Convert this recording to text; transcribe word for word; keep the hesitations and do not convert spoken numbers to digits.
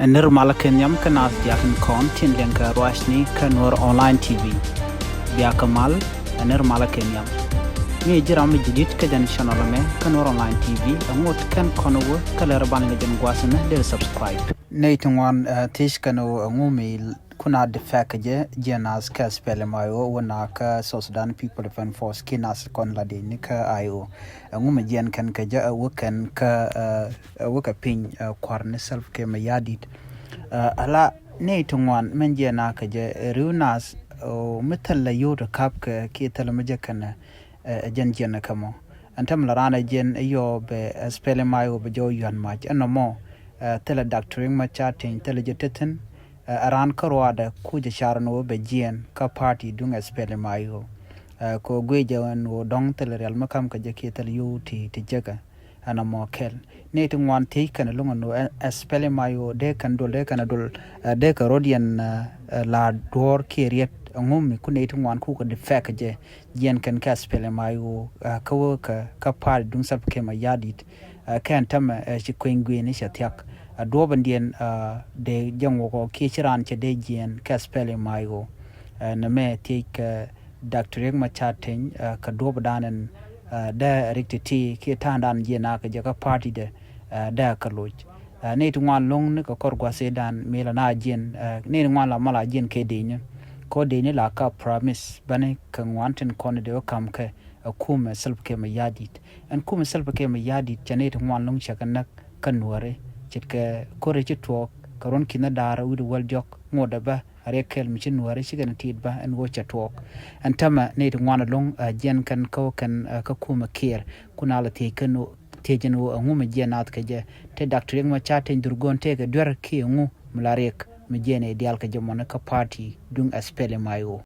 Ɛ nir malä kɛ nhiam kä naath diaal tin kɔn tin liɛŋ kɛ ruacni kä Nuɔr Online T V. Bia kɛ mal, ɛ nir malä kɛ nhiam. Mi ji̱ ram mi ji̱ di̱t kä jɛn channel ɛmɛ kä Nuɔr Online T V, ɛ ŋot kɛn kɔn wä kä lɛr ban kɛ jɛn gua̱a̱th ɛmɛ dee subscribe. Nɛy ti ŋuan, ɛ, thiec kɛn wä ɛ ŋu mi kun a defect kɛ jɛ, jiɛn naath kɛ SPLM-IO wä na kä South Sudan People Defense Force kiɛ naath kɔn la dee ni kä I O. Ɛ ŋu mi jiɛn kɛn kɛ jɛ, ɛ, wä kɛn kä, ɛ, ɛ, wä kɛ piny, ɛ, kua̱r ni Salva Kiir Mayardit. Ɛ, ala nɛy ti ŋuan mɛn jiɛn a kɛ jɛ, ɛ, riw naath, ɛ, mi thil la yio̱w ti kap kɛ kiɛ thil mi jɛ kɛn, ɛ, ɛ, jɛn jiɛn kɛ mɔ. Ɛn tɛm la raan ɛ jiɛn ɛ yɔɔ bɛ, ɛ, SPLM-IO bɛ jɔw yuan mac ɛn nɔmɔ, ɛ, thil la Doctor Riek Machar Teny thil la jɛ tethin, ɛ, ɛ raan kä ruaadɛ ku jɛ car ni wä bɛ jiɛn kä party duŋ SPLM-IO. Ɛ, kɛ guic jɛ ɛn wä dɔ̱ŋ thil rial mi kam kɛ jɛ kiɛ thil yio̱w ti, ti jekɛ. Ɛn amɔ kɛl. Nɛy ti ŋuan thiec kɛn lo̱ŋ ɛn wä, ɛ, SPLM-IO dee kɛn dol, dee kɛn dol, ɛ, dee kɛ rot yɛn, ɛ, ɛ, la duɔ̱ɔ̱r kiɛ riet. Ɛ ŋu mi kun nɛy ti ŋuan ku kɛ defect kɛ jɛ, jiɛn kɛn kɛ SPLM-IO, ɛ, kä wä kɛ, kä party duŋ Salva Kiir Mayardit. Ɛ, kɛn tämɛ, ɛ, ci kueny gui̱i̱ni cɛ thia̱k. Ɛ, duɔ̱ɔ̱pɛndiɛn, ɛ, dee jɛ ŋuɔkɔ kiɛ ci raan cɛ dee jiɛn kɛ SPLM-IO. Ɛ, nɛmɛ thiec kɛ Doctor Riek Machar Teny, ɛ, kɛ duɔ̱ɔ̱pdan ɛn, ɛ, dee rik ti̱ti̱ kiɛ ta̱a̱ŋdan jiɛn a kɛ jɛ kä party dɛ, ɛ, dee kɛ loc. Ɛ, nɛy ti ŋuan lo̱ŋ ni kɛ kɔr gua̱thidan mi la na jiɛn, ɛ, nɛy ti ŋuan la mal a jiɛn kɛ dee ni. Kɔ dee ni la ka promise bäni kɛ ŋuan tin kɔn dee wä kam kɛ, ɛ, kumɛ Salva Kiir Mayardit. Ɛn kumɛ Salva Kiir Mayardit cɛ nɛy ti ŋuan lo̱ŋ cɛ kɛ näk kä Nuääri. Ce̱tkɛ ko̱ri ci tuɔɔk kɛ ruɔ̱n ki̱n da̱a̱r wi̱cdɛ wäl diɔ̱k ŋotdɛ bä a riɛk kɛl mi ci Nuääri ci kɛn tiit bä ɛn ɣöö cɛ tuɔɔk. Ɛn tämɛ nɛy ti ŋuan lo̱ŋ, ɛ, jiɛn kɛn kä wä kɛn, ɛ, kä kumɛ Kiir kun a la thiec kɛn wä, thiec ɛn wä ɛ ŋu mi jiɛn naath kɛ jɛ. Te Doctor Riek Machar Teny Dhurgon tëëkɛ duer kiɛ ŋu mi la riɛk mi jiɛn ɛ diaal kɛ jɛ mɔni kä party duŋ SPLM-IO.